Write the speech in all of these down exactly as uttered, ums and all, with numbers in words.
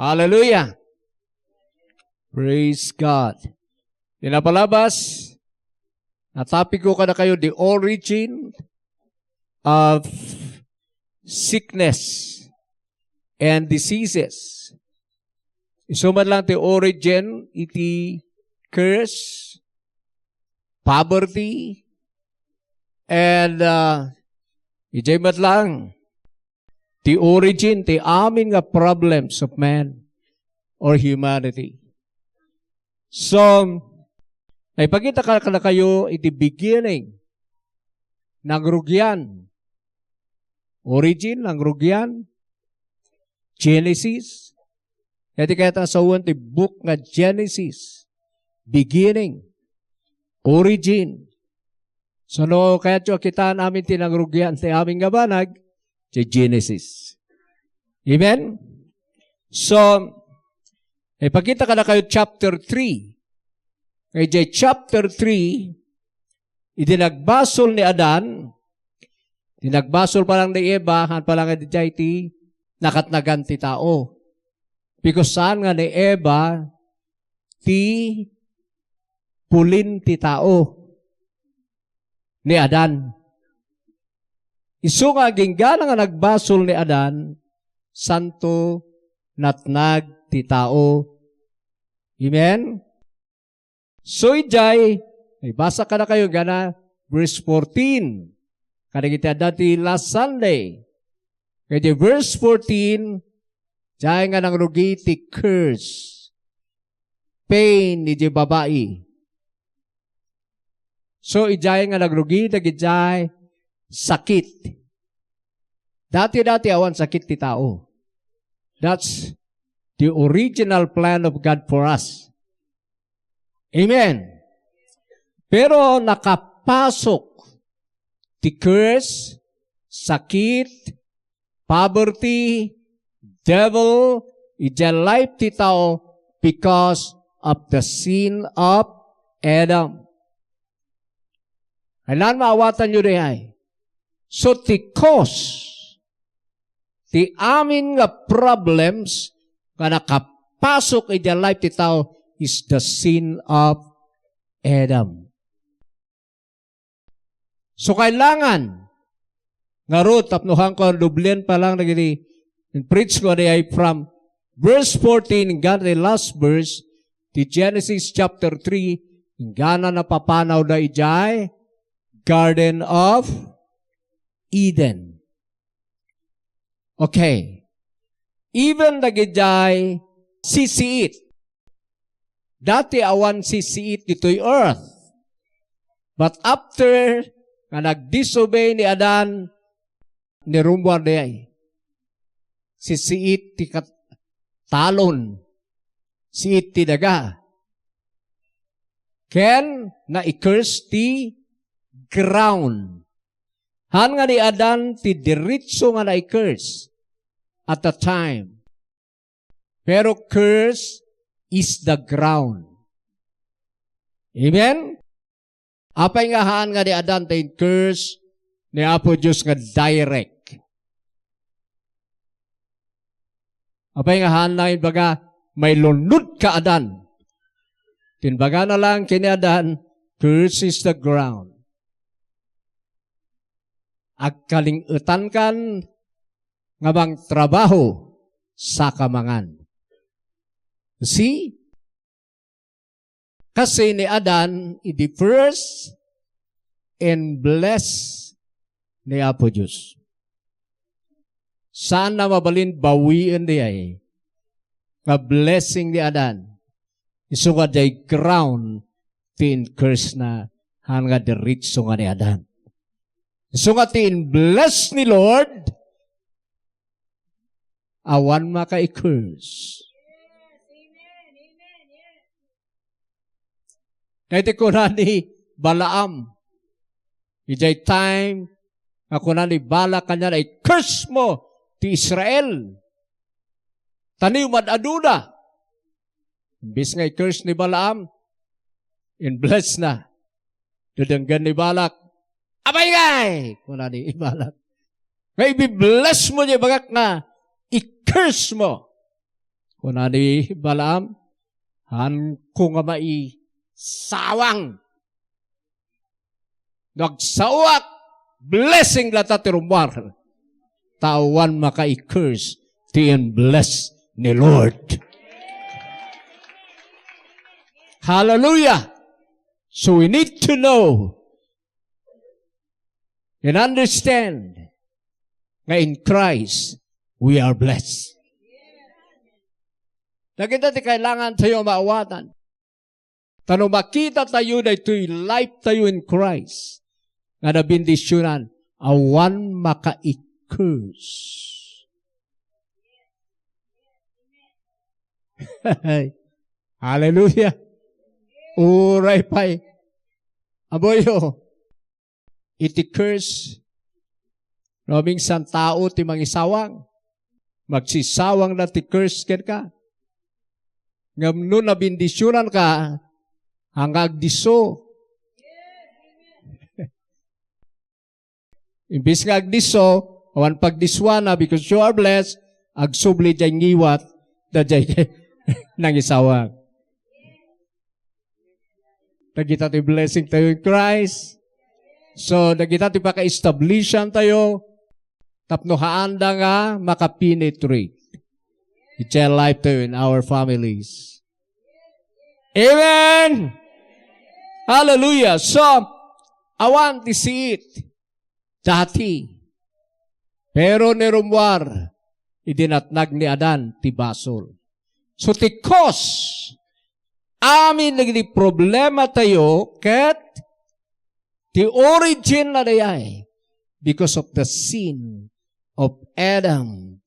Hallelujah! Praise God. Di napalabas, natapik ko kadakayo the origin of sickness and diseases. Isu man lang ti origin iti curse, poverty, and, uh, idiay met lang ti origin ti amin nga problems of man or humanity. So, naipakita ka, kadakayo iti beginning, nangrugian. Origin, nangrugian. Genesis. Kaya ti kayat a sawen ti book nga Genesis. Beginning. Origin. So, no kayatyo a kitaan amin ti nangrugian ti amin nga banag, ti Genesis. Amen? So, ipakita kadakayo chapter three. Kay di chapter three, idi nagbasol ni Adan, di nagbasol pa lang ni Eva, han pa lang di jay ti nakatnagan ti tao. Because saan nga ni Eva, ti pulin ti tao ni Adan. Isu nga aginggana nga nagbasol ni Adan, santo natnag ti tao. Amen? So, ijay, ibasa kadakayo gana, verse fourteen. Kadagiti adda ti last Sunday. Kadi verse fourteen, jay nga nangrugi ti curse. Pain iti babai. So, ijay nga nagrugi, dagijay sakit. Dati-dati awan sakit ti tao. That's the original plan of God for us. Amen. Pero nakapasok ti curse, sakit, poverty, devil, iti life ti tao because of the sin of Adam. Kailangan maawatanyo diay. So, ti cause, ti amin nga problems nga nakapasok iti life ti tao is the sin of Adam. So, kailangan ngarud, tapno hanko, doblien pa lang dagiti in-preach ko, diay from verse fourteen, inggana ti last verse, ti Genesis chapter three, inggana napapanaw da ijay Garden of Eden. Okay. Even dagijay sisiit. Dati awan sisiit ditoy earth. But after nga nag-disobey ni Adan, nirummuar diay. Sisiit ti kat-, talon. Siit ti daga. Ken na-curse ti ground. Han nga ni Adan ti diretso nga na-curse at the time. Pero curse is the ground. Amen? Apay nga haan nga ni Adan ti in-curse ni Apo Dios nga direct? Apay nga haan nga imbaga, "Mailunod ka, Adan"? Ti imbagana lang ken ni Adan, "Curse is the ground." Agkaling-etankan nga mangtrabaho, saka mangan. See? Kasi ni Adan, idi first, in-bless ni Apo Dios. Saan na mabalin bawien diay nga blessing ni Adan? Isu nga diay ground ti in-curse na, han nga diretso nga ni Adan. Isu nga ti in-bless ni Lord, awan maka-curse. Kaya ti kuna ni Balaam, ijay time nga kuna ni Balak kaniana, "I-curse mo ti Israel. Ta ni umad-aduda." Imbes nga i-curse ni Balaam, in-bless na. Dudenggen ni Balak, "Apay ngay?" kuna ni Balak. "Nga ibi-bless mo diay bagak nga i-curse mo." Kuna ni Balaam, "Haanko nga maisawang. No agsaoak, blessing latta ti rummuar. Ta awan maka-curse ti in-bless ni Lord." Hallelujah! So we need to know and understand nga in Christ, we are blessed. Dagita ti kailangan tayo maawatan. Ta no makita tayo daytoy life tayo in Christ, nga nabendisionan, awan maka-curse. Hallelujah. Uray pay. Aboyo. Iti curse, no, minsan tao ti mangisawang. Magsisawang na ti curse kenka. Ngem no nabendisionan ka, haan nga agdisso. Imbes nga agdisso, awan pagdissuana because you are blessed, agsubli diay ngiwat, daydiay nangisawang. Dagita ti blessing tayo in Christ. So, dagita ti paka-establishan tayo tapno haanda nga maka-penetrate iti life tayo in our families. Amen! Hallelujah! So, awan ti siit dati. Pero ni rummuar, idi natnag ni Adan ti basol. So, ti cause, amin dagiti problema tayo, ket ti origin na dayay because of the sin of Adam.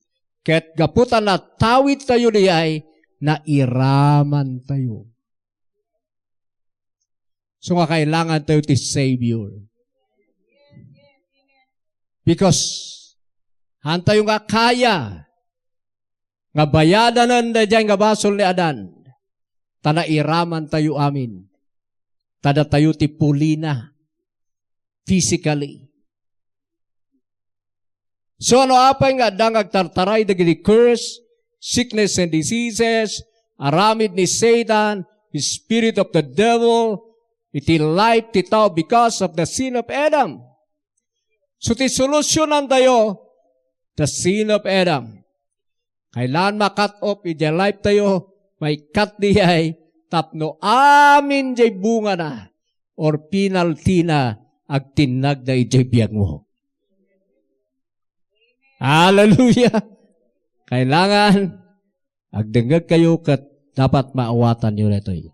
Ket gapu ta natawid tayo dayay, nairaman tayo. So nga kailangan tayo ti Savior. Because, haan tayo nga kaya nga bayadanen daydiay nga basol ni Adan, ta nairaman tayo amin. Ta datayo ti pulina physically. So, ano apay nga adda nga agtartaray dagiti curse, sickness and diseases, aramid ni Satan, the spirit of the devil, iti life ti tao because of the sin of Adam? So, ti solusyonantayo, the sin of Adam. Kailangan ma-cut off idiay life tayo, maikkat diay, tapno amin diay bungana or penalty na agtinnagda idiay biagmo. Hallelujah! Kailangan agdengngeg kayo ket dapat maawatanyo daytoy.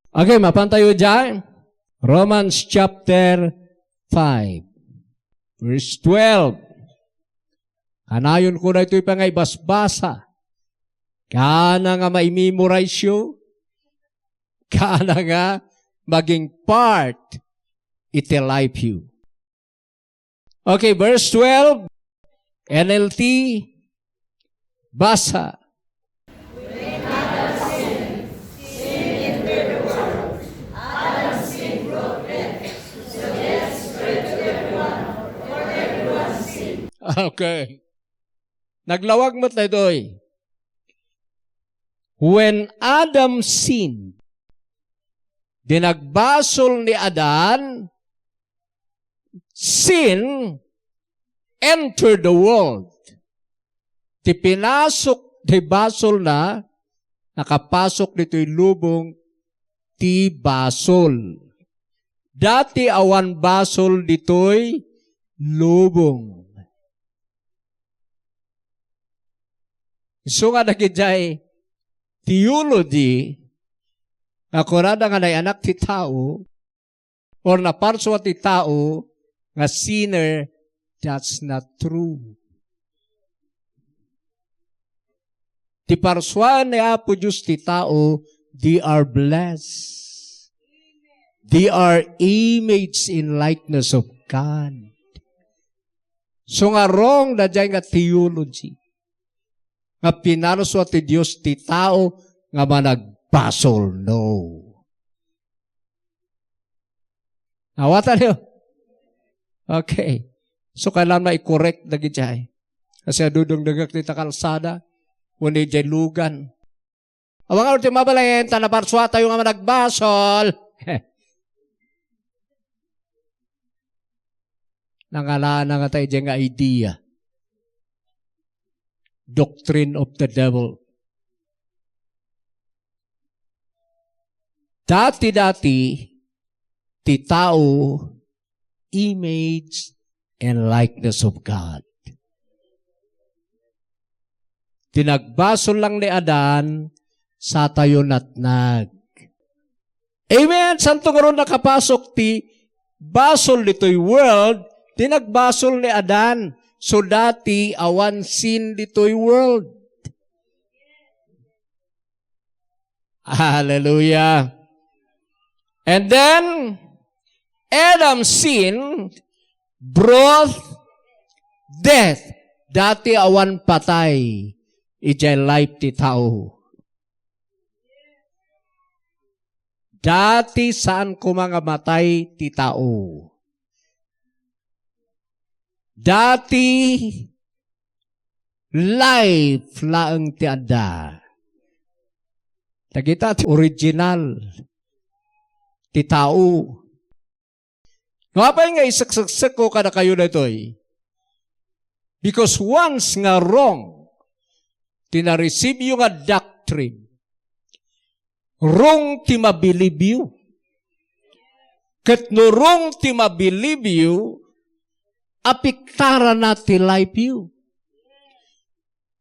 Okay, mapan tayo diay. Romans chapter five, verse twelve. Kanayon ko daytoy pay nga ibasbasa. Kaana nga ma-memorize yo. Kaana nga maging part iti life yo. Okay, verse twelve, N L T, basa. Okay. Naglawag met daytoy. When Adam sinned, di nagbasol ni Adan, sin entered the world. Ti pinasok ti basolna, nakapasok ditoy lubong ti basol. Dati awan basol ditoy lubong. Isu nga dagidiay theology nga kunada nga nayanak ti tao, or naparsua ti tao nga sinner, that's not true. Ti parsuaan ni Apo Dios ti tao, they are blessed. They are image and likeness of God. So nga wrong daydiay nga theology nga pinarsua ti Dios ti tao nga managbasol. No. Awatanyo? Okay. So, kailangan ma-correct dagidiay. Kasi adu dengdengngek dita kalsada, wenno idiay lugan. Awan nga ti mabalin, ta naparsua tayo nga managbasol. Nangalana nga tayo dyan nga idea. Doctrine of the devil. Dati-dati, ti tao, image and likeness of God. Ti nagbasol lang ni Adan, satayo natnag. Amen. Santo nga ron nakapasok ti basol ditoy world, ti nagbasol ni Adan. So dati, awan sin ditoy world. Hallelujah. And then, Adam's sin brought death. Dati awan patay idiay life ti tao. Dati saan koma nga matay ti tao. Dati life laeng ti adda. Dagita ti original ti tao. Ngapay nga isekseksekko kadakayo daytoy? Because once nga wrong ti nareceive-yo nga doctrine, wrong ti mabilibyo. Ket no wrong ti mabilibyo, apektarana ti lifeyo.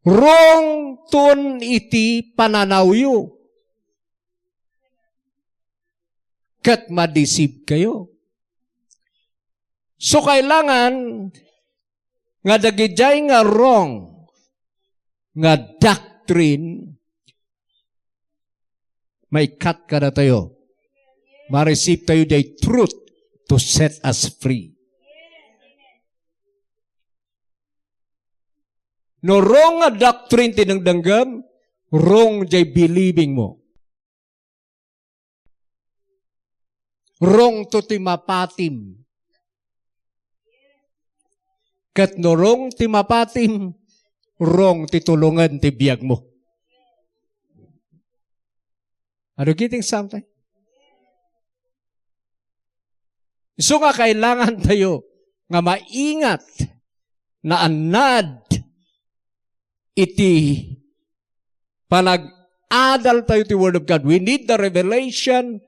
Wrong ton iti pananawyo. Ket madeceivekayo. So, kailangan nga dagidiay nga wrong nga doctrine, maikkat kadatayo. Ma-receive tayo diay truth to set us free. No wrong nga doctrine ti dengdenggem, wrong diay believing mo. Wrong to ti mapatim. Ket no wrong ti mapatim, wrong ti tulongen ti biagmo. Are you getting something? Isu nga kailangan tayo nga maingat, naannad iti panag-adal tayo ti Word of God. We need the revelation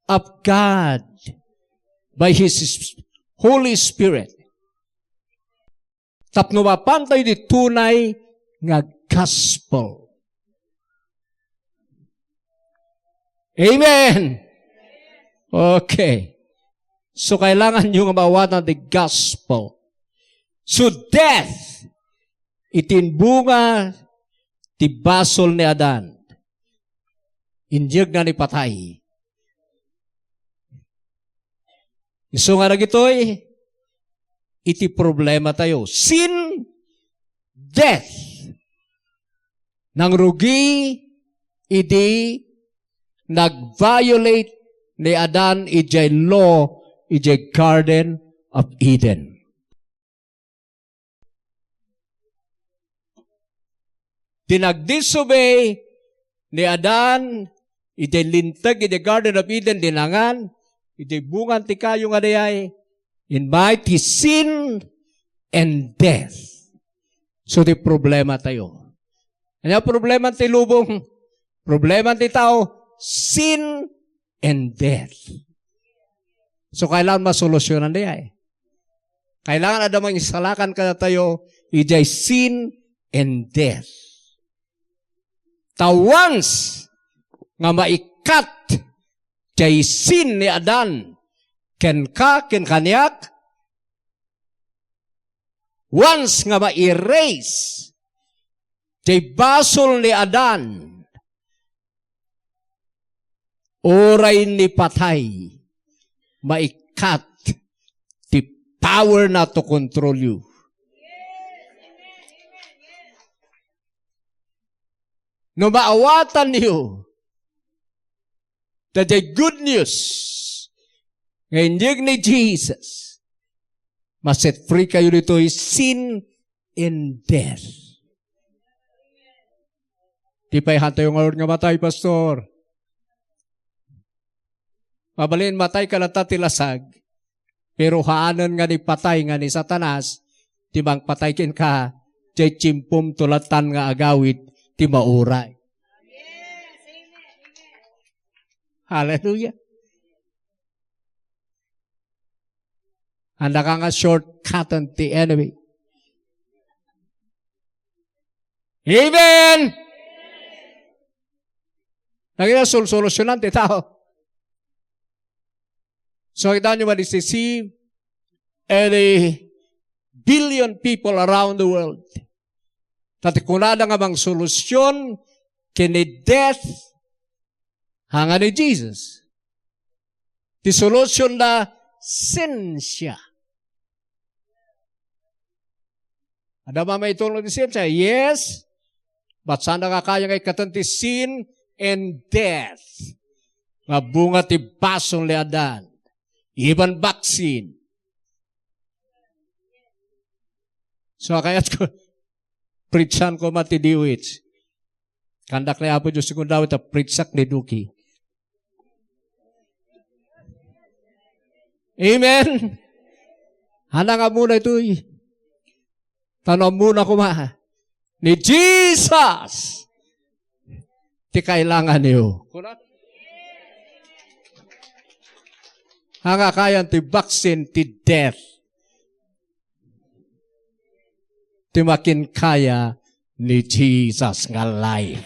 of God by His Holy Spirit. Tapno mapan tayo di tunay nga gospel. Amen. Okay. So, kailangan nyo nga maawatan ti gospel. So, death, iti imbunga ti basol ni Adan. Inyegna ni patay. Isu nga dagitoy, iti problema tayo. Sin, death. Nangrugi idi nag-violate ni Adan idiay law, idiay Garden of Eden. Ti nagdisobey ni Adan, idiay linteg, idiay Garden of Eden, dinangan, idiay bungan ti kayo nga dayay, in mighty sin and death. So, ti problema tayo. Ania problema ti lubong? Problema ti tao, sin and death. So, kailangan masolusyonan dayay. Kailangan adda mangisalakan kadatayo idiay sin and death. Ta once nga maikkat jay sin ni Adan kenka, ken kaniak, once nga ma-erase jay basol ni Adan, uray ni patay, maikkat ti power na to control you. No maawatan niyo, that the good news nga inyeg ni Jesus, ma-set free kayo ditoy sin and death. Ti pay haantayo ngarud nga matay, Pastor. Mabalin, matay ka latta ti lasag, pero haanen nga ni patay nga ni Satanas, ti mangpatay kenka, jay tiempom to latan nga agawid ti mauray. Hallelujah. Andaka nga shortcutan ti enemy. Amen! Naging sulsolusyonan ti tao. So, kita nyo ba, this is any billion people around the world. Tati kunada nga mangsolusyon kini death, hanga ni Jesus. Ti solution da, sensia. Adda ba maitulong ti sensia? Yes. But saan da nga kaya nga ikkaten ti sin and death? Nga bunga ti basol ni Adan. Even vaccine. So, kayat ko, preachan ko man ti D O H. Kandak ni Apo Diyos, sigunda, ta preachak ni Duki. Amen. Hana nga muna itoy. Tanong muna kuma. Ni Jesus. Ti kailangan niyo. Hanga kayan ti vaccine, ti death. Ti makinkaya ni Jesus nga life.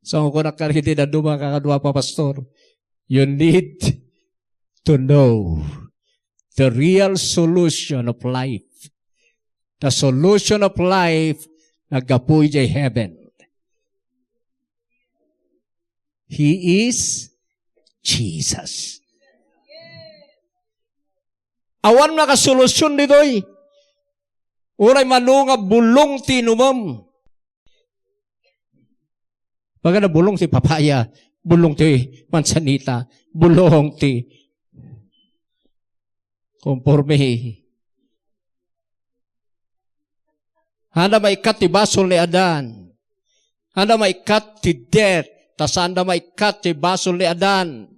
So, kunak kadagiti dadduma, kakadua pa, Pastor, you need to know the real solution of life. The solution of life, naggapu idiay heaven. He is Jesus. Awan nga solution ditoy. Uray mano nga bulong ti inumem. Baga na bulong ti papaya, bulong ti mansanita, bulong ti konforme. Handa maikkat ti basol ni Adan. Handa maikkat ti death. Ta saan da maikkat ti basol ni Adan.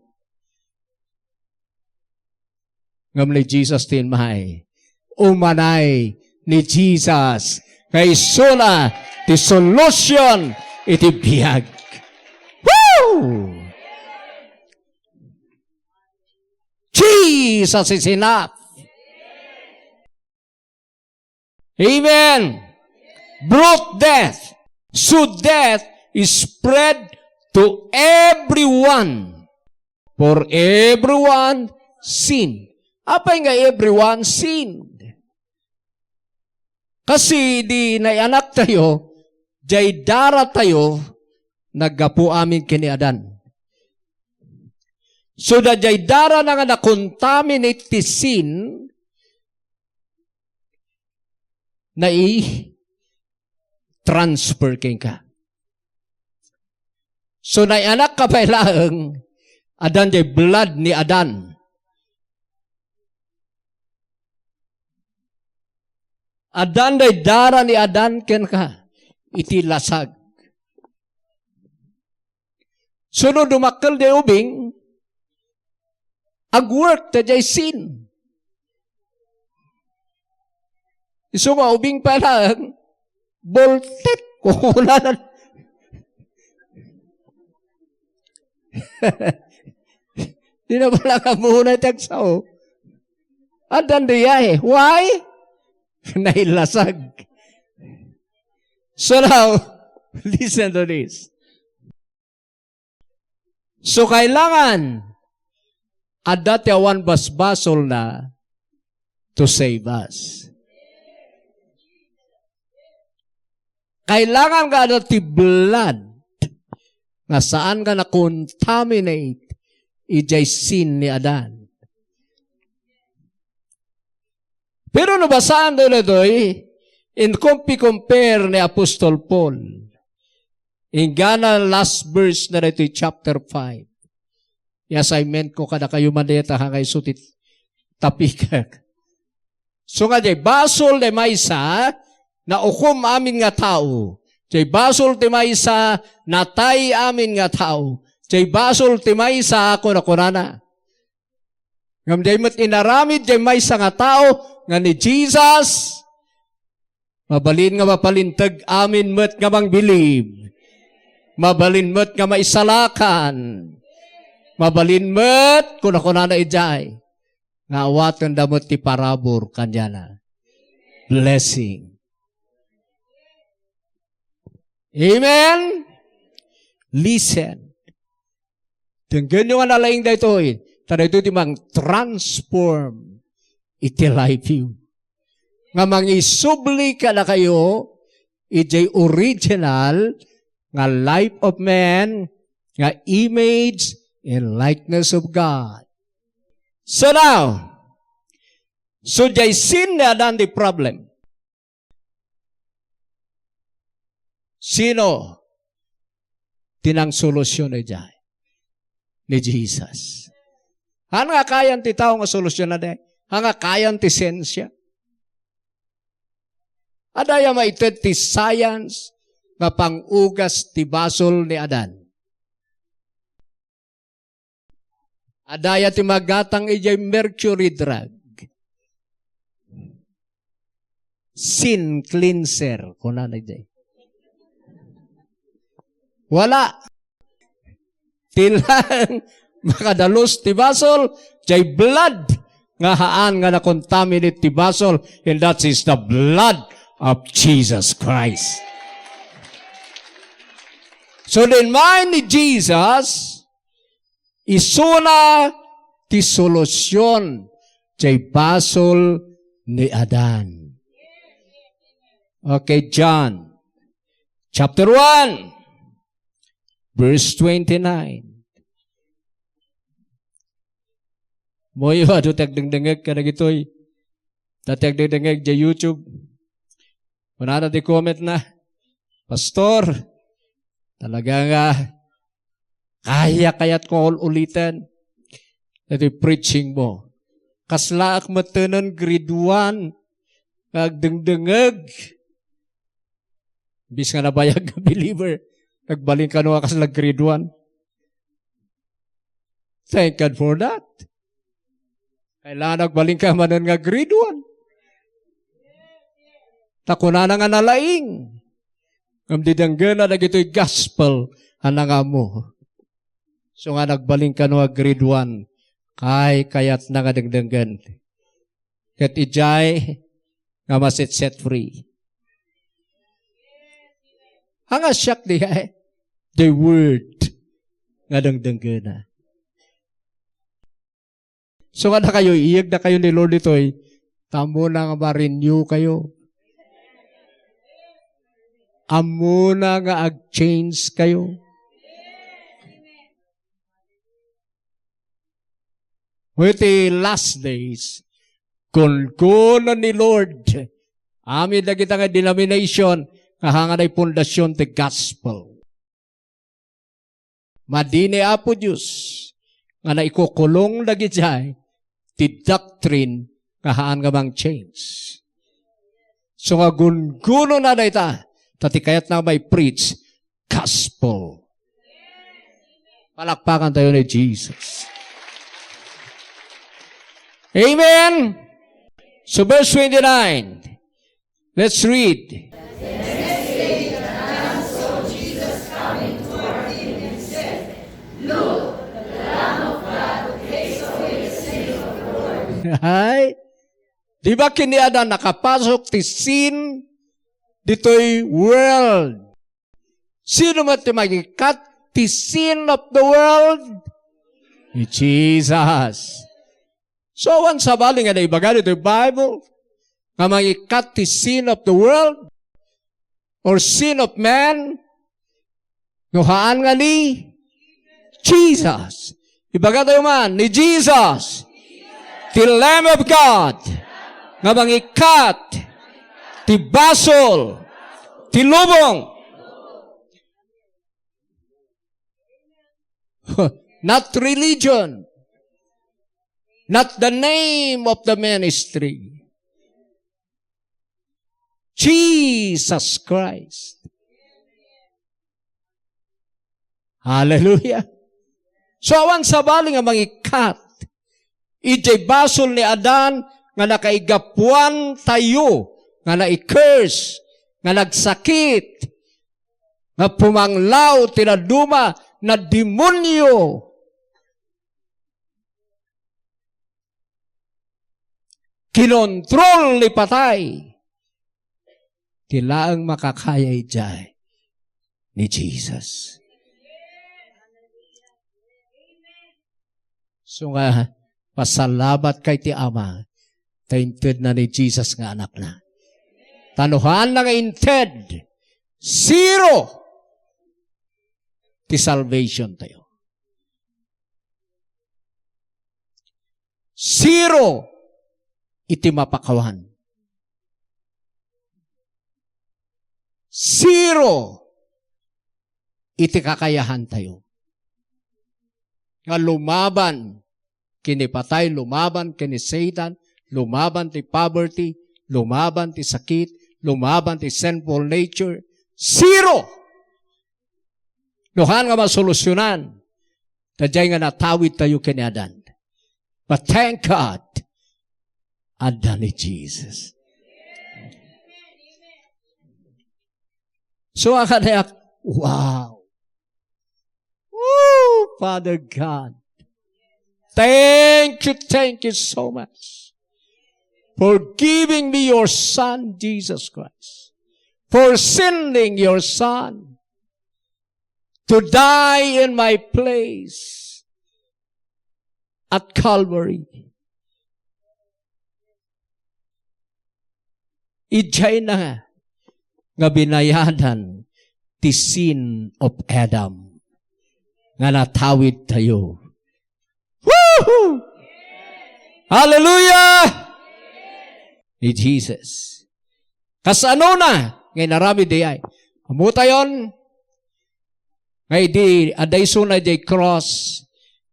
Ngem ni Jesus ti immay. Umanay ni Jesus nga isuna ti solution iti biag. Woo! Jesus is enough. Amen. Brought death. So death is spread to everyone. For everyone sin. Apay nga everyone sin? Kasi di naianak tayo, jay dara tayo, naggapu amin ken ni Adan. So, da jay dara na nga na-contaminate ti sin, nai-transfer kenka. So, naianak ka pay laeng, addan jay blood ni Adan. Addan jay dara ni Adan kenka, iti lasag. So, no dumakkel jay ubing, agwork ta jay sin. Isu nga ubing pa lang, boltek, kukunanan. Di na pala ka muna ti agsao. Addan diay. Why? Nailasag. So now, listen to this. So, kailangan adda ti awan basbasolna to save us. Kailangan nga adda ti blood nga saan nga na-contaminate idiay sin ni Adan. Pero no basaan tayo daytoy, in compi-compare ni Apostol Paul, inggana last verse na daytoy chapter five. I-assignment ko kadakayo man dayta, ha, nga isu ti tapikak. So nga, diay basol ti maysa, naukom amin nga tao. Diay basol ti maysa, natay amin nga tao. Diay basol ti maysa, kunakunana. Ngem diay met inaramid diay maysa nga tao nga ni Jesus, mabalin nga mapalinteg amin met nga mangbilib. Mabalin met nga maisalakan. Mabalin met, kunakunana idiay, nga awatenda met ti parabur kaniana. Blessing. Amen? Listen. Denggenyo nga nalaing daytoy. Ta daytoy ti mang-transform iti life-yo. Nga mangisubli kadakayo idiay original nga life of man, nga image and likeness of God. So now, so diay sin ni Adan ti problem. Sino ti nangsolusyon idiay? Ni Jesus. Haan nga kayan ti tao nga solusyonan, eh? Haan nga kayan ti siensia? Adda aya maited ti science nga pang-ugas ti basol ni Adan? Adda aya ti magatang idiay mercury drug? Sin cleanser, kunana idiay. Wala. Ti laeng makadalus ti basol, diay blood nga haan nga na-contaminate ti basol, and that is the blood of Jesus Christ. So, diay mind ni Jesus, isuna ti solusyon diay basol ni Adan. Okay, John chapter one, verse twenty-nine. Moyo, adu ti agdengdengngeg kadagitoy. Dati agdengdengngeg diay YouTube. Kunana ti comment na, "Pastor, talaga nga, kaya kayat ko ul-uliten daytoy preaching mo. Kaslaak metten grade one nga agdengdengngeg." Imbes nga nabayag nga believer, nagbalin kano nga kasla grade one. Thank God for that. Kailangan agbalin ka manen nga grade one. Ta kunana nga nalaing. Ngem di denggena dagitoy gospel a nangammo. So nga nagbalin kano nga grade one, kay kayatna nga dengdenggen. Ket idiay nga maset-set free. Haan nga siak diay, the word nga dengdenggena. So, kadakayo, iyegdakayo ni Lord ditoy, ta ammona nga ma-renew kayo. Ammona nga ag-change kayo. Iti last days, gungguna ni Lord amin dagita nga denomination nga hanganay pundasyon ti gospel. Madi ni Apo Dios nga naikukulong dagidiay ti doctrine nga haan nga mang-change. So nga gungunona dayta, ta ti kayatna nga mai-preach, gospel. Palakpakan tayo ni Jesus. Amen. So verse twenty-nine. Let's read. Ay, di ba ken ni Adan nakapasok ti sin ditoy world? Sino met ti mangikat ti sin of the world? Ni Jesus. So, awan sabali nga naibaga ditoy Bible nga mangikat ti sin of the world or sin of man, no haan nga ni Jesus. Ibaga tayo man, ni Jesus, the Lamb of God, nga mangikat ti basol ti lubong. Not religion, not the name of the ministry, Jesus Christ. Hallelujah. So, awan sabali nga mangikkat idiay basol ni Adan nga nakaigapuan tayo, nga nai-curse, nga nagsakit, nga pumanglaw ti dadduma, nademonio. Kinontrol ni patay. Ti laeng makakaya idiay ni Jesus. So nga, pasalamat kay ti Ama, ta inted na ni Jesus nga Anakna. Ta no haanna nga inted, zero ti salvation tayo. Zero iti mapakawan. Zero iti kakayahan tayo nga lumaban ken ni patay, lumaban ken ni Satan, lumaban ti poverty, lumaban ti sakit, lumaban ti sinful nature. Zero! No haan nga masolusyonan, ta diay nga natawid tayo ken ni Adan. But thank God, adda ni Jesus. So, akanayak, wow. Woo, Father God. Thank you, thank you so much for giving me your Son, Jesus Christ, for sending your Son to die in my place at Calvary. Idiay na nga binayadan ti sin of Adam nga natawid tayo. Woohoo! Hallelujah! Ni Jesus. Kasano na nga inaramid diay? Ammom tayon, nga idi adda isuna idiay cross,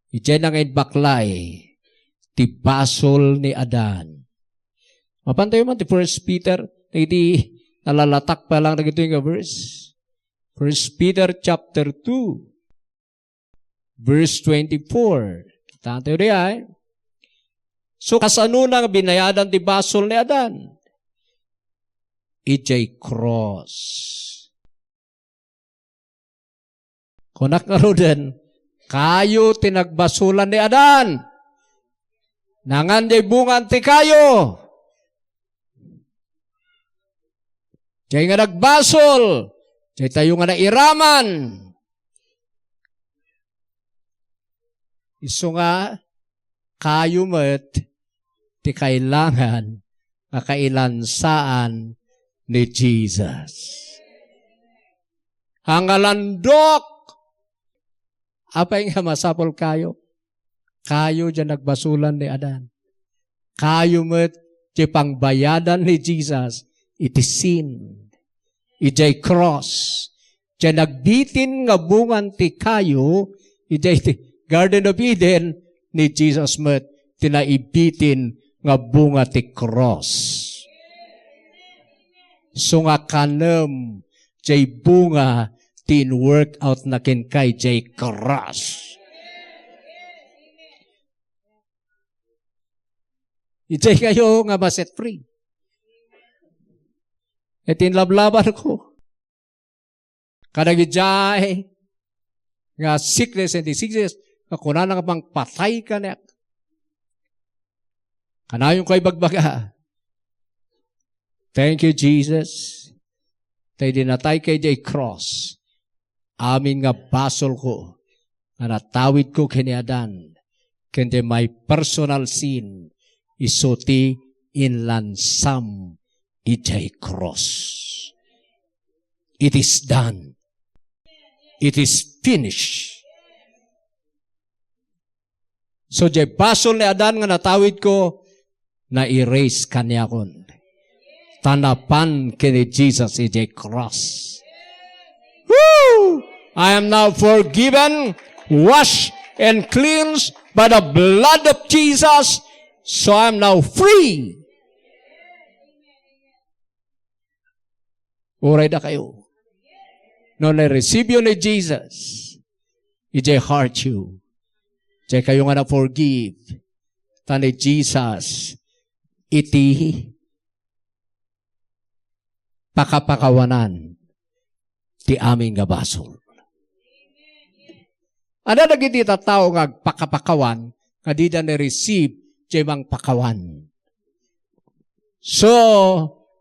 idiay na nga inbaklay ti basol ni Adan. Mapan tayo man ti First Peter, idi nalalatak pa lang dagitoy nga verse. First Peter chapter two, verse twenty-four. Kita tayo diay. So, kasano na nga binayadan ti basol ni Adan? Idiay cross. Kunak ngaruden, kayo ti nagbasolan ni Adan. Nangan diay bungan ti kayo. Diay nga nagbasol, diay tayo nga nairaman. Isu nga, kayo met ti kailangan nga kailansaan ni Jesus. Ang alandok, apay nga masapul kayo? Kayo diay nagbasolan ni Adan. Kayo met ti pangbayadan ni Jesus iti sin. Idiay cross. Diay nagbitin nga bungan ti kayo, idiay ti Garden of Eden, ni Jesus met ti naibitin nga bunga ti cross. So nga kanem, diay bunga ti in-work out na kenka idiay cross. Idiay kayo nga ma-set free. Iti inlablaban ko. Kadagidiay nga sickness and diseases, nga kunana nga mangpatay kaniak. Kanayon ko ibagbaga, "Thank you, Jesus. Ta idi natayka idiay cross, amin nga basolko, nga natawidko ken ni Adan, ken diay my personal sin, isu ti inlansam idiay cross. It is done. It is finished." So, diay basol ni Adan nga natawidko, na-erase kaniakon. Ta napan ken ni Jesus idiay cross. Woo! I am now forgiven, washed, and cleansed by the blood of Jesus. So I am now free. Uray dakayo. No na-receive yo ni Jesus, ijay heart yo, ijay kayo nga na-forgive, ta ni Jesus iti pakapakawanan ti amin nga basol. Adda dagiti tattao nga agpakapakawan nga dida na-receive jay mangpakawan. So,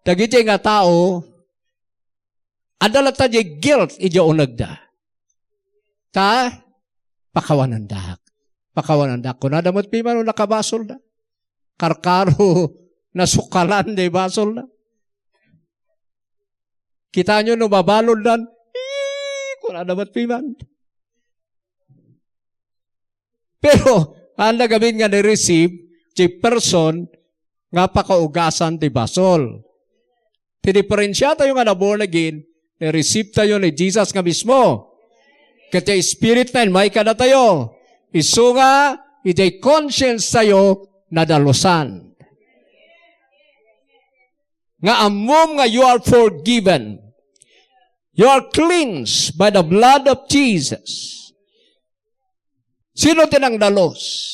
dagiti nga tao, adda latta jay guilt iti unegda. Ta, pakawanandak. Pakawanandak. Kunada met piman no nakabasolda. Karkaro, nasukalan jay basolda. Kitaenyo no mabaluddan, "Ee," kunada met piman. Pero, haan gamin nga ni-receive ti person nga pakaugasan ti basol. Ti diferensiatayo nga na-born again, ni-receive tayo ni Jesus nga mismo. Ket ti Spirit na inmay kadatayo. Isu nga, ijay conscience tayo nadalusan. Nga ammom nga you are forgiven. You are cleansed by the blood of Jesus. Sino ti nangdalus?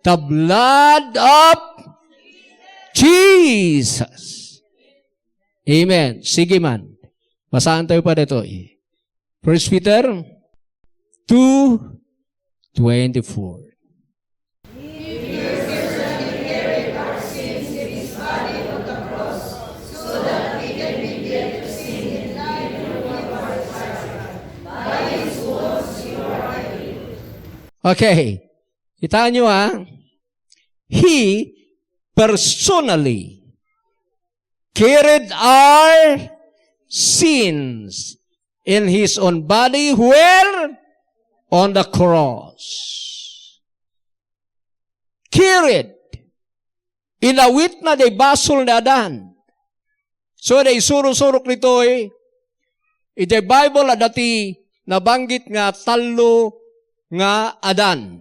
The blood of Jesus. Amen. Sige man. Basahan tayo pa dito eh. First Peter two twenty-four. Okay. Kita nyo, ha? He personally carried our sins in his own body where on the cross. Carried. Inawit na di basol ni Adan. So, di isuro-surok ditoy, iti Bible, adda ti nabanggit nga tallo nga Adan.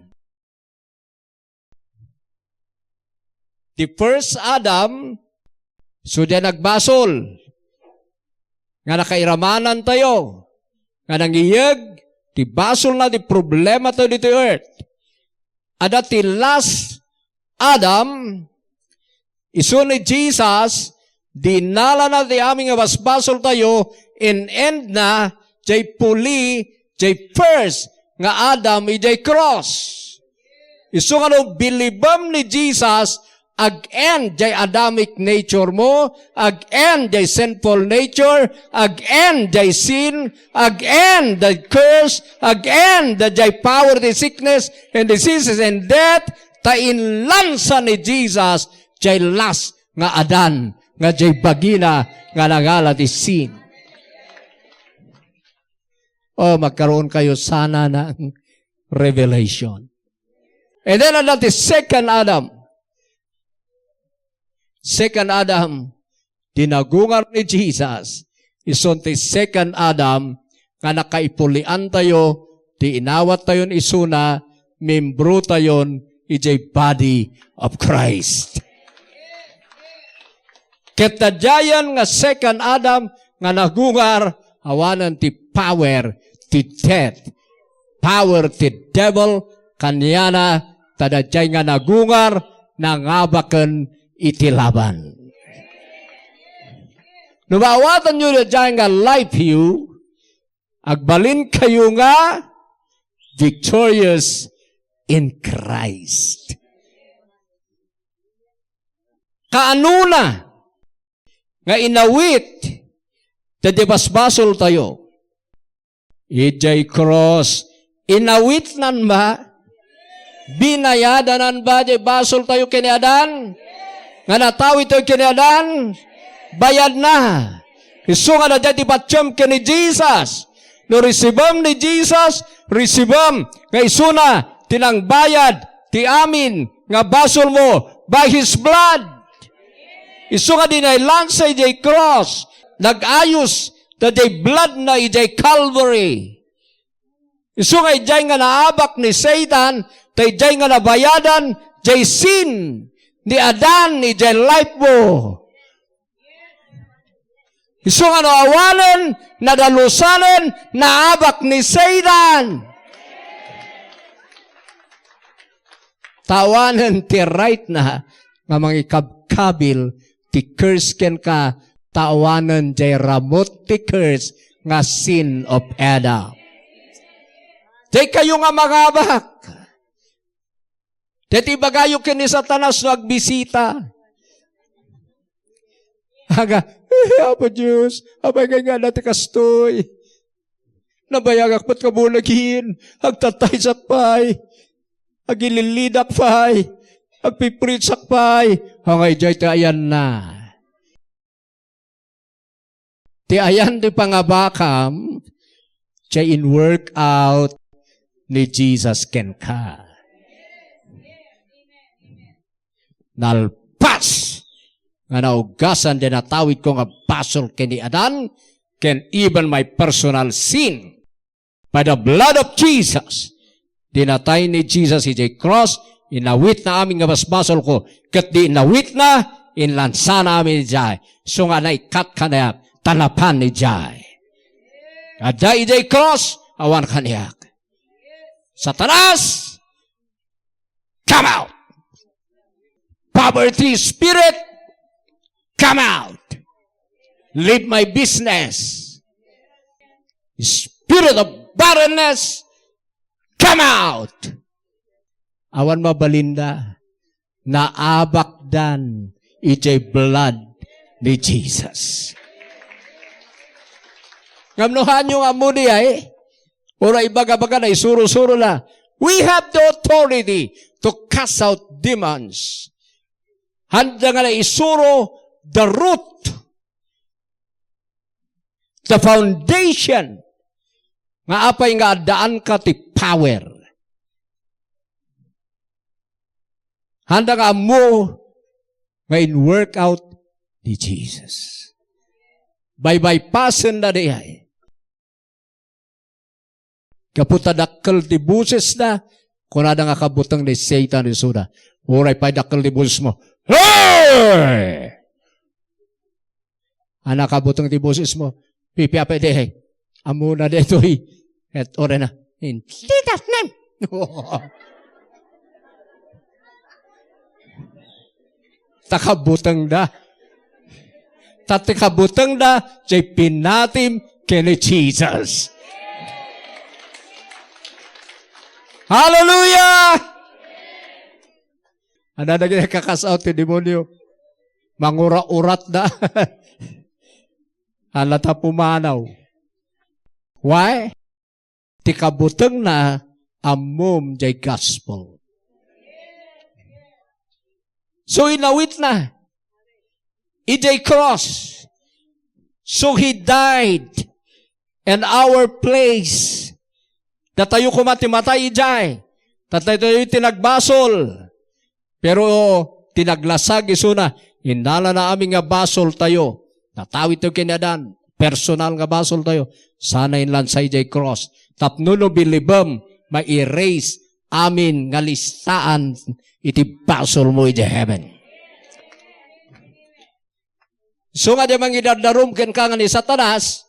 The first Adam, so di nagbasol. Nga nakairamanan tayo. Nga nangiyeg, ti basol na, ti problema tayo ditoy earth. Adda ti last Adam, isu ni Jesus, dinalana ti amin nga basbasol tayo, in-end na, jay puli, jay first nga Adam, ijay cross. Isu nga no bilibem ni Jesus, ag-end jay Adamic nature mo, ag-end jay sinful nature, ag-end jay sin, ag-end the curse, ag-end jay power ti sickness and diseases and death, ta inlansa ni Jesus jay last nga Adan, nga jay bagina nga nangala ti sin. Oh, magkaroon kayo sana ng revelation. And then, adda ti second Adam. Second Adam, ti nagungar ni Jesus. Isun ti second Adam, nga nakaipulian tayo, ti inawat tayon isuna, membro tayon ijay body of Christ. Ket daydiayen nga second Adam nga nagungar, awanen ti power ti death, power ti devil, kaniana, ta daydiay nga nagungar, nangabaken iti laban. No maawatanyo daydiay nga life you, agbalinkayo nga victorious in Christ. Kaanona nga inawit daydiay basbasol tayo? Idiay cross, inawitnan ba? Binayadanan ba diay basol tayo ken ni Adan? Nga natawid tayo ken ni Adan? Bayad na. Isu nga daydiay ti patiem ken ni Jesus. No risibem ni Jesus, risibem nga isuna ti nangbayad ti amin nga basol mo by His blood. Isu nga dinay lansa idiay cross, nag-ayos daydiay blood na idiay Calvary. Isu nga idiay nga naabak ni Satan, ta idiay nga nabayadan, diay sin ni Adan, idiay life mo. Isu nga no awanen, nadalusanen, naabak ni Satan. Tawanen ti right na nga mangikabkabil ti curse kenka, tawanen jay ramut ti curse nga sin of Adam. Jay kayo nga mangabak. Daytoy ibagayo ken ni Satanas no agbisita. Aga, "Eh, Apo Dios, apay nga nga dati kastoy? Nabayagak met kabunagen, agtataysak pay, agililidak pay, agpipriitsak pay." Angay jay ti ayanna. Ti ayan ti pangabakam, jay in work out ni Jesus kenka. Nalpas nga naugasan ti natawidko nga basol ken ni Adan, ken even my personal sin. By the blood of Jesus, dinatay ni Jesus idiay cross, inawitna amin nga basbasolko, ket di inawitna, inlansana amin idiay. Isu nga naikkat kaniak, ta napan idiay. Adda idiay cross, awan kaniak. Satanas, come out! Poverty spirit, come out! Leave my business! Spirit of barrenness, come out! Awan mabalinda, naabakdan iti blood ni Jesus. Ngem no haanyo nga ammo diay, uray ibaga-baga na, isuro-suro na, "We have the authority to cast out demons." Haanda nga naisuro the root, the foundation, nga apay nga addaanka ti power. Haanda nga ammo nga in-work out ni Jesus. Baybaypasen na diay. Gapu ta dakkel ti bosesda, kunada nga kabuteng ni Satan isuda. Uray pay dakkel ti bosesmo, "Hey!" Ana kabuteng ti bosesmo, pipiapay diay. Ammona daytoy. Ket uray na, "In Jesus' name." Ta kabutengda. Ta ti kabutengda, jay pinatim ken ni Jesus. Hallelujah! Adda dagiti ka-cast out ti demonio. Mangura-uratda. Ala ta pumanaw. Why? Ti kabutengna, ammom jay gospel. So, inawitna idiay cross. So, he died in our place. Datayo koma ti matay idiay. Datayo ti nagbasol. Pero ti naglasag isuna, innalana amin nga basoltayo. Natawidtayo ken ni Adan, personal nga basoltayo. Sana inlansa idiay cross. Tapno no bilibem, ma-erase amin nga listaan iti basolmo idiay heaven. Isu nga di mangidardarum kenka nga ni Satanas,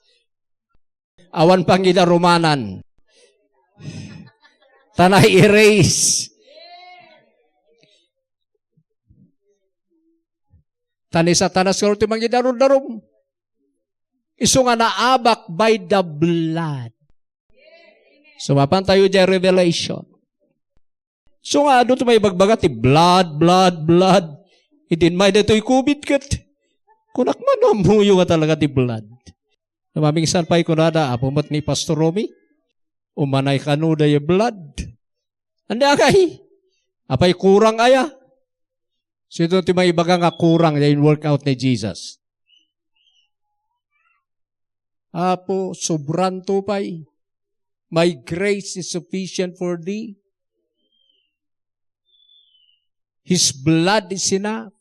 awan pangidarumanan. Ta na-erase. Ta ni Satanas nga ti mangidarudarum. Isu nga naabak by the blood. So, mapantayo diay Revelation. So nga, adu ti maibagbaga ti blood, blood, blood. Idin may daytoy covid ket. Kunak man, no, ammoyo nga talaga ti blood. Namamingsan pay kunada, "Apo met ni Pastor Romy, umanay kano dayay blood." Andi agay? Apay kurang aya? Sino ti maibaga nga kurang dayay in-work out ni Jesus? Apo, sobranto pay. My grace is sufficient for thee. His blood is enough.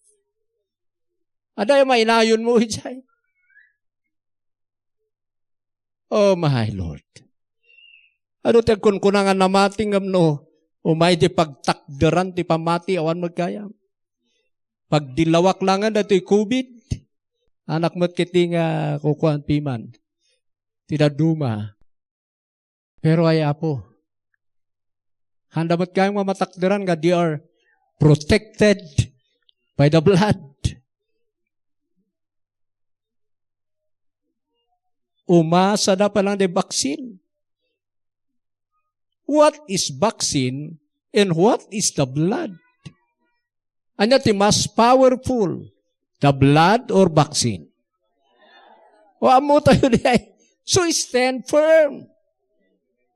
Adda mainayon mo idiay. Oh my Lord. Adu ti agkunkuna nga namati ngem no umay di pagtakderan ti pamati, awan met gayam. Pagdillawak laengen daytoy covid. Anak met ketdi nga kukuan piman ti dadduma. Pero ay, Apo, handa met gayam nga matakderan nga they are protected by the blood. Umasada pa lang the vaccine. What is vaccine and what is the blood? Ania ti mas powerful, the blood or vaccine? O, ammo tayo di ay. So stand firm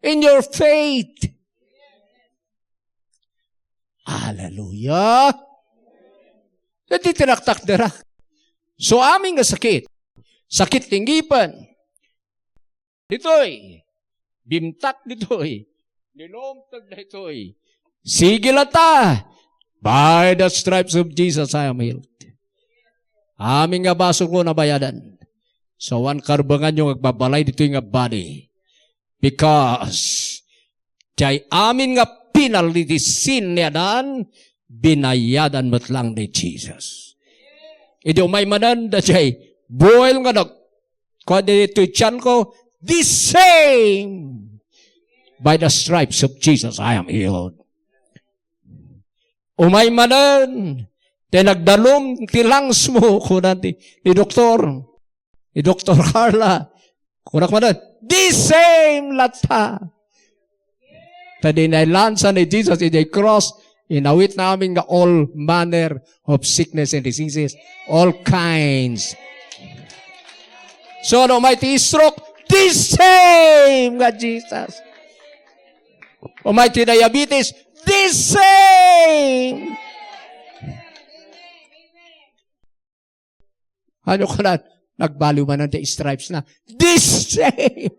in your faith. Hallelujah. Dagiti tinaktakderak. So, amin nga sakit, sakit ti ngipen, ditoy, bimtak ditoy, nilumteg daytoy. Sige latta, by the stripes of Jesus, I am healed. Amin nga basol ko nabayadan. So, awan karbenganyo nga agbabalay ditoy nga body. Because, jay amin nga penalty ti sin ni Adan, binayadan met lang ni Jesus. Idi umay manen, da jay boil nga nag-, kua ditoy tiyan ko, the same. By the stripes of Jesus, I am healed. Umay manen, ti nagdalum ti lungs mo, kuna ti, ni doktor, ni Doktor Carla, kunak manen, the same latta. Ta idi nailansa ni Jesus idiay cross, inawitna amin nga all manner of sickness and diseases, all kinds. So, no, umay ti stroke, the same nga Jesus. Umay ti diabetes, the same. Ano ka na? Nagbaliw man ang stripes na. The same.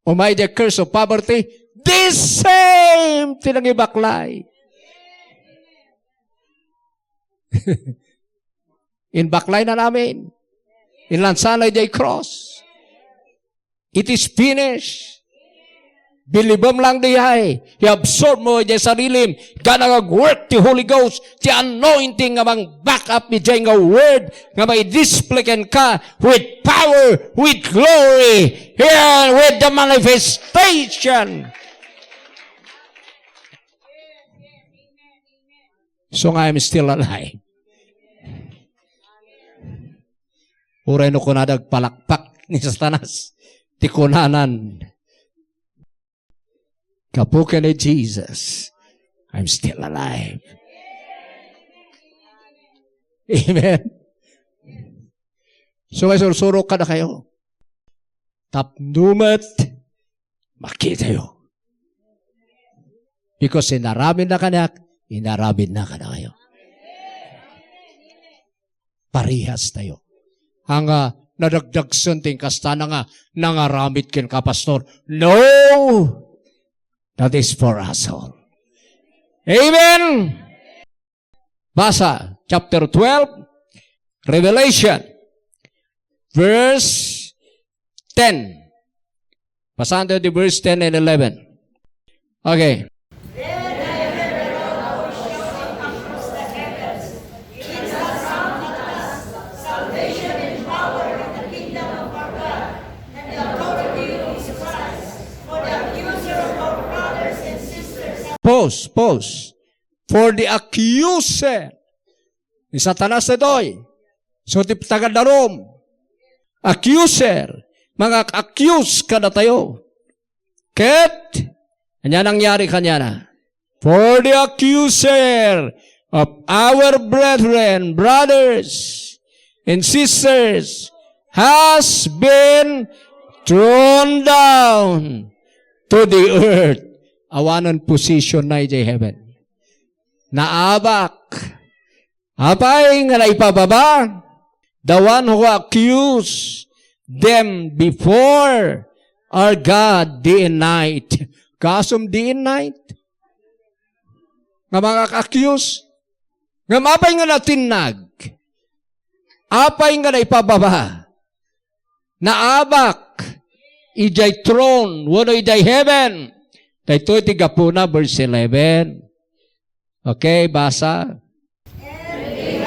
Umay the curse of poverty, the same. Tinangibaklay. Inbaklay na namin. Inlansana idiay cross. It is finished. Bilibem lang diay. I-absorb mo idiay sarilim. Kana nga agwork ti Holy Ghost, ti anointing nga mang-back up idiay nga word nga mai-display kenka with power, with glory, and with the manifestation. So nga, I'm still alive. Uray no kunada agpalakpak ni Satanas, ti kunanan, gapu ken ni Jesus, I'm still alive. Amen. So, may sursuro kadakayo. Tapno met makitayo. Because inaramidna kaniak, inaramidna kadakayo. Parehas tayo. Ang, ah, nadagdagsen ti inkastana nga nangaramid kenka, pastor. No! That is for us all. Amen! Basa, chapter twelve, Revelation, verse ten. Basahan tayo di verse ten and eleven. Okay. Pause, pause. For the accuser. Ni Satanas daytoy. So, ti taga-darum. Accuser. Mga accuse kadatayo. Ket, ania nangyari kaniana? For the accuser of our brethren, brothers, and sisters has been thrown down to the earth. Awanen position na idiay heaven. Naabak. Apay nga naipababa? The one who accused them before our God day and night. Kasum day and night? Nga mga accuse? Nga apay nga natinnag? Apay nga naipababa? Naabak idiay throne, wenno idiay heaven. Daytoy ti gapuna, verse eleven. Okay, basa. And they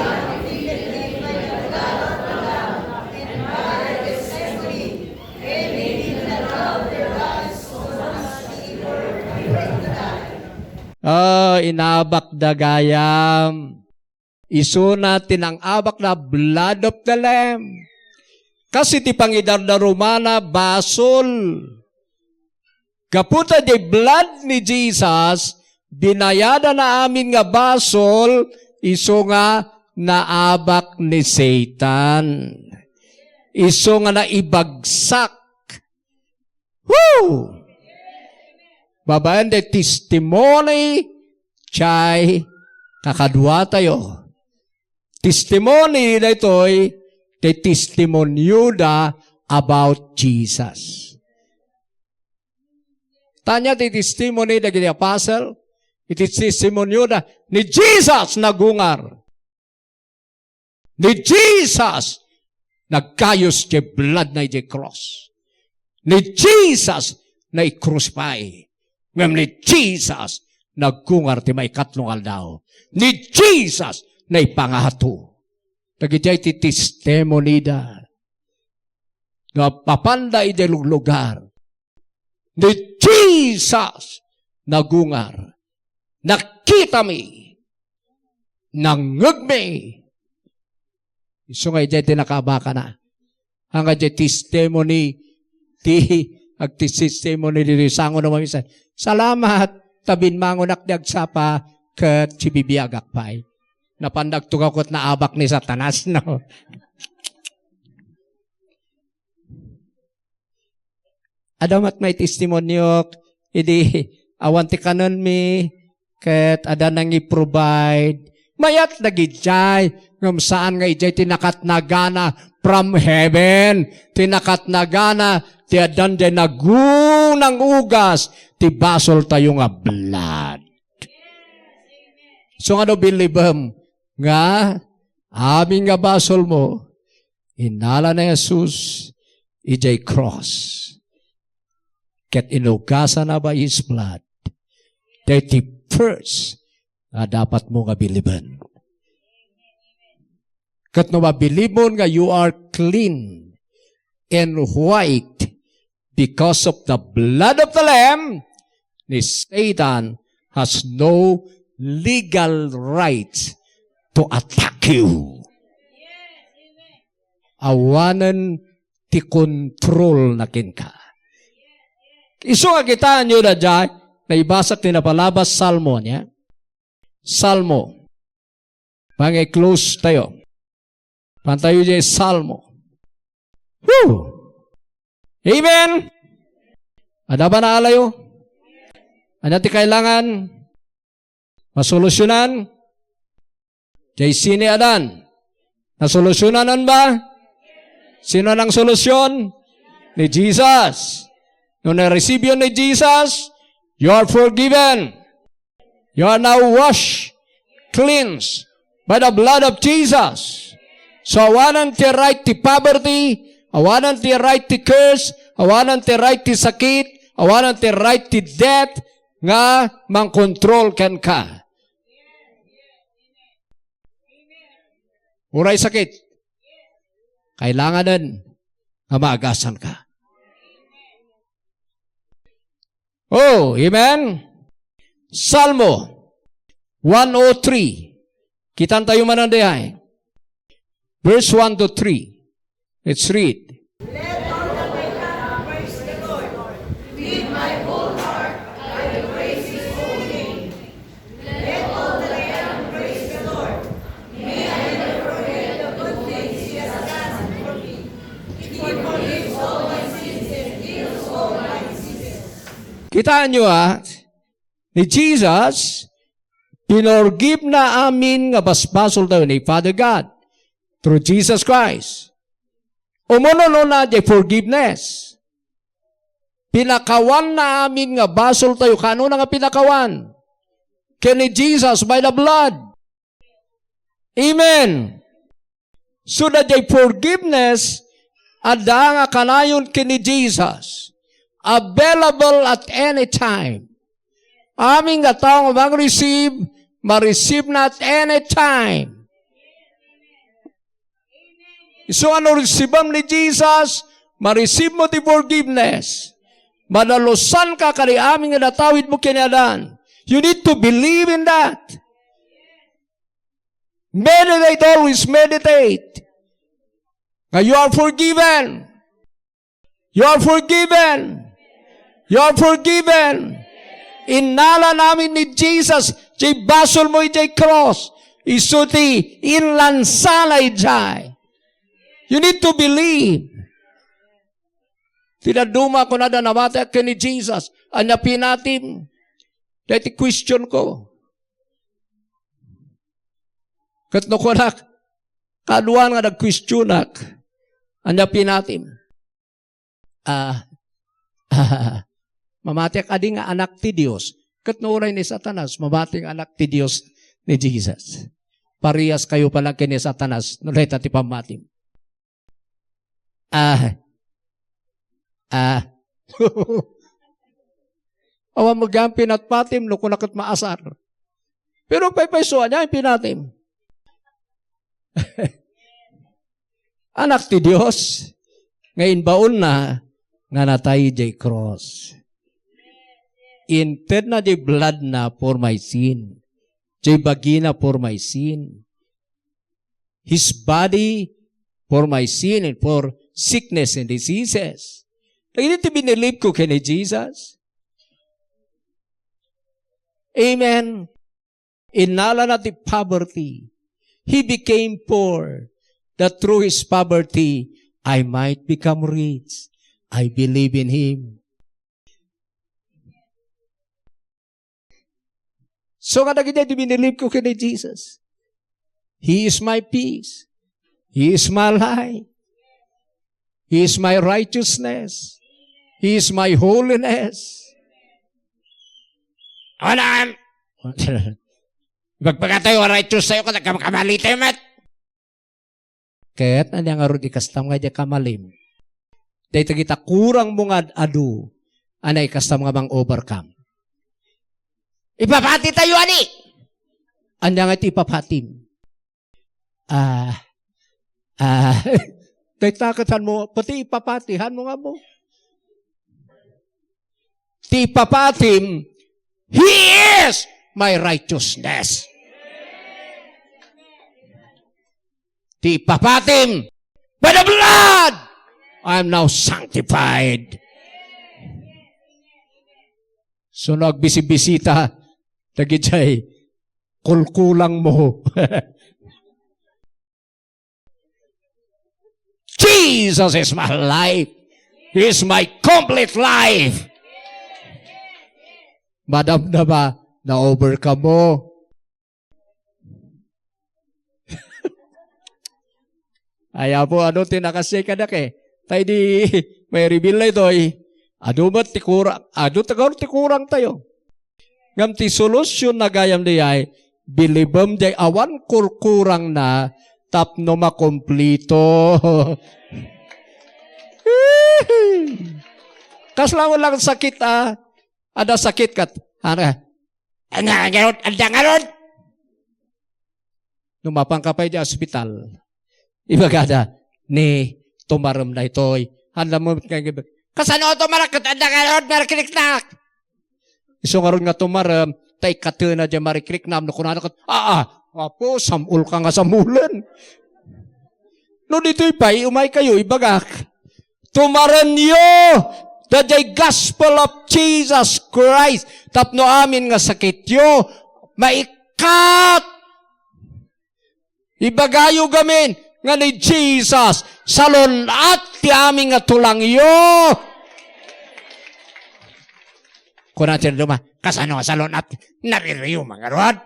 Inabakda gayam. Isuna ti nang-abakda, blood of the Lamb. Kas iti pangidardarumana, basol. Gapu ta diay blood ni Jesus, binayadan na amin nga basol, isu nga naabak ni Satan. Isu nga naibagsak. Woo! Babaen diay testimony, diay kakaduatayo. Testimony daytoy, ti testimonyoda about Jesus. Ania ti testimony dagiti apostle, iti testimonyoda, ni Jesus nagungar. Ni Jesus nagkayus ti blood na idiay cross. Ni Jesus naikrusipai. Ngem ni Jesus naggungar ti maikatlo nga aldaw. Ni Jesus naipangato. Dagiti ay ti testimony da. Nga papanda idiay luglugar. Ni Jesus nagungar. Nakitami. Nangngegmi. Isu nga idiay ti nakaabakana. Nga idiay testimony, ti agtestimony ditoy sango no mamisan. Salamat, ta binmangonak di agsapa, ket sibibiagak pay. Napan dagtoy ket naabak ni Satanas, no? Adda met maitestimoniok, idi awan ti kanenmi, ket adda nangi-provide. Mayat dagidiay, ngem saan nga idiay ti nakatnagana from heaven. Ti nakatnagana, ti addan diay nagunang ugas, ti basoltayo nga blood. So, nga no bilibem nga amin nga basolmo, inala ni Jesus idiay cross. Ket inugasana by His blood. Daytoy first nga dapatmo nga biliben. Ket no mabilibmo nga you are clean and white because of the blood of the Lamb, ni Satan has no legal rights to attack you. Awanen ti kontrolna kenka. Isu nga kitaenyo daydiay, naibasa ti napalabas Salmo, ania? Salmo. Pangi-close tayo. Pantayo diay Salmo. Woo! Amen! Adda ba naalayo? Ania ti kailangan masolusyonan? Diay sini adan. Nasolusyonan ba? Sino nang solusyon? Ni Jesus. No na-receive yo ni Jesus, you are forgiven. You are now washed, cleansed by the blood of Jesus. So, awanan ti right ti poverty, awanan ti right ti curse, awanan ti right ti sakit, awanan ti right ti death, nga mangkontrol kenka. Uray sakit, kailanganen nga maagasanka. Oh, amen? Salmo one oh three. Kitan tayo manen diay. Verse one to three. Let's read. Let all that I have praise the Lord. With my whole heart I will praise his holy name. Let all that I am praise the Lord. May I never forget the good things he has done for me. He forgives all my sins and heals all my diseases. Kitaenyo, ah, ni Jesus, pinorgive na amin nga basbasoltayo ni Father God through Jesus Christ. Umunona diay forgiveness. Pinakawan na amin nga basoltayo. Kaano na nga pinakawan? Ken ni Jesus by the blood. Amen. So, daydiay forgiveness, adda nga kanayon ken ni Jesus. Available at any time. Amin nga tao nga mang-receive, ma-receive na at any time. Isu nga no receive-am ni Jesus, ma-receive mo ti forgiveness. Madalusanka kadi amin nga natawid mo kaniadan. You need to believe in that. Meditate, always meditate. Nga you are forgiven. You are forgiven. You are forgiven. Innalanan amin ni Jesus, diay basolmo idiay cross. Isu ti inlansana idiay. You need to believe. Ti dadduma, kunada, namatiak ken ni Jesus. Ania pinatim? Dayta ti question ko. Ket no kunak, kaaduan nga nagquestionak, ania pinatim? Ah, mamatiak kadi nga anak ti Dios. Ket no uray ni Satanas, mamati nga anak ti Dios ni Jesus. Parehas kayo pa lang ken ni Satanas, no dayta ti pammatim. Ah. Ah. Awan met gayam pinatpatim no kuna ket maasar. Pero paypayso, ania ti pinatim? Anak ti Dios, nga imbaonna nga natay diay cross. Intedna diay bloodna for my sin. Diay bagina for my sin. His body for my sin and for sickness and diseases. Dagiti binilib ko ken ni Jesus. Amen. Innalana ti poverty. He became poor, that through his poverty, I might become rich. I believe in him. So, nga dagiti binilib ko ken ni Jesus. He is my peace. He is my life. He is my righteousness. He is my holiness. Alam! Ibagbaga tayo, righteous tayo, kada kakamali tayo, met. Ket ania ngarud ikastam nga diak kamalim? Daytoy ita kurangmo nga ad-adu, ania ikastam nga mang-overcome? Ipapati tayo, ani? Ania nga iti ipapatim? Ah, ah, dayta ket hanmo, pati ipapati, hanmo nga mo. Ti ipapatim, "He is my righteousness." Ti ipapatim, "By the blood, I am now sanctified." So, no agbisibisita, dagidiay kulkulangmo. Jesus is my life. He is my complete life. Madamdama, na-overcome mo. Ay, Apo, adu ti nakasay kadak, eh. Tay di, may reveal na ito, eh. Adu met ti kurang, adu taga ti kurang tayo. Ngem ti solusyonna gayam diay, bilibem diay awan kurkurangna tapno makumplito. Kasla lang sakit, ah. Adda sakit ket, ara, ania ngarud, adda ngarud. No mapanka pay di ospital, ibagada, ni tumarem daytoy. Haan mo nga, kasano tumarek ket adda ngarud, mariknak? Isu ngarud nga tumarem, ta ikkatena diay mariknak, no kunana ket, "Aa, Apo, sam-olka nga samulen." No ditoy pay, umaykayo, ibagak. Tumarenyo daydiay gospel of Jesus Christ tapno amin nga sakityo, maikkat. Ibagayo gamin nga ni Jesus, salun-at ti amin nga tulangyo. Kuna ti dadduma, "Kasano nga salun-at? Naririyo man ngarud."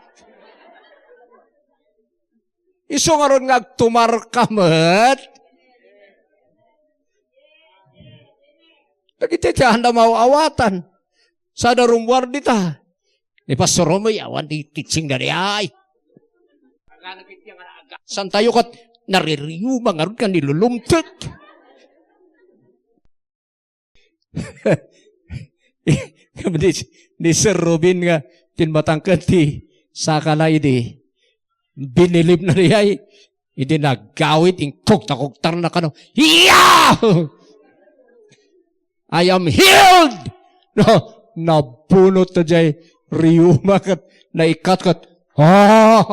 Isu ngarud nga agtumarka met. Dagiti ti anda maaw-awatan. Sada rummuar dita. Ni Pastor Romoy, awan ti teaching da di ay. Santayo ket naririyo man ngarud nga nilulumtek. Ni, ni Sir Robin nga tinmatangken ti sakana idi binilib na diay, idi nagawid, inkugta-kugtarna kano, "Iya! I am healed!" No, nabunot na diay Riyuma ket naikkat ket, ah!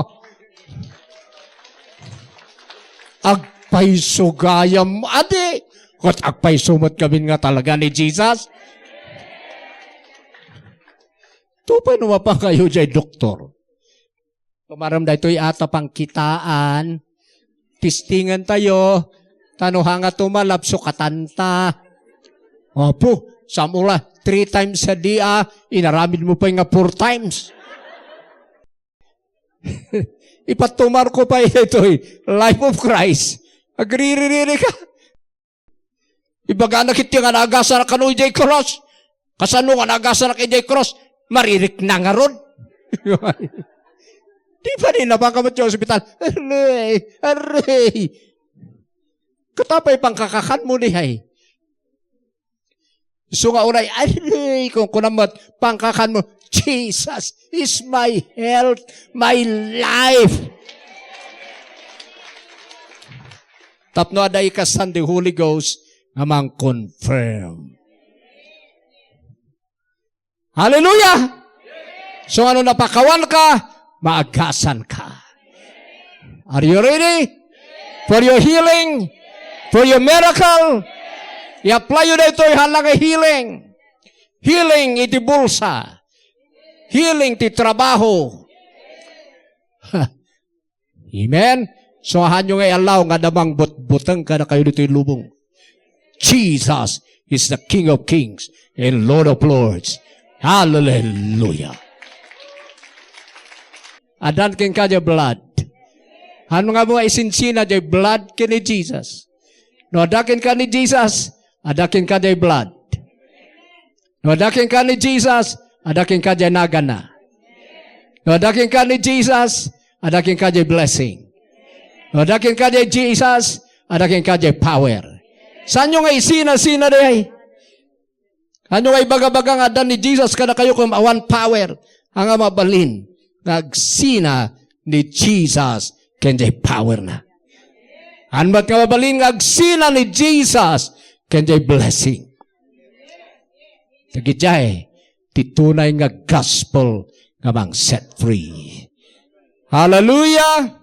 Agpayso gayam, adi. Ket agpayso met ngamin nga talaga ni Jesus. Tupay no mapankayo jay doktor. Tumarem daytoy ata pangkitaan. Testingan tayo. Ta no hanga tumalab, sukatan ta. Apo, samula, three times a day, ah, inaramid mo pay nga four times. Ipatumar ko pay daytoy, life of Christ. Agriririri ka. Ibagana kiti nga naagasan kano idiay cross. Kasano nga naagasan idiay cross? Maririkna ngarud. Di pa ni napakamat yung ospital. Aray, aray. Katapay pangkakakan mo ni hay. So nga unay, aray, kung kunam met, pangkakan mo, Jesus is my health, my life. Tapno adda ikasan ti Holy Ghost nga mang-confirm. Hallelujah! So, ano napakawan ka, maagasan ka. Are you ready for your healing? For your miracle? I-apply yu daytoy, hala nga healing. Healing iti bulsa. Healing ti trabaho. Amen? So, hanyo nga i-allow nga damang butbuteng kadakayo ditoy lubong. Jesus is the King of Kings and Lord of Lords. Hallelujah. Addan kenka jay blood. Ano nga mo nga isinsina jay blood ken ni Jesus? No, adda kenka ni Jesus, adda kenka jay blood. No, adda kenka ni Jesus, adda kenka jay nagana. No, adda kenka ni Jesus, adda kenka jay blessing. No, adda kenka jay Jesus, adda kenka jay power. Sanyo nga isina-sina diay? Ano nga ibagabaga nga adda ni Jesus kadakayo ken awan power? Ania nga mabalin nga agsina ni Jesus ken jay power na? Ania met nga mabalin nga agsina ni Jesus ken jay blessing? Dagiti jay ti tunay nga gospel nga mang set free. Hallelujah!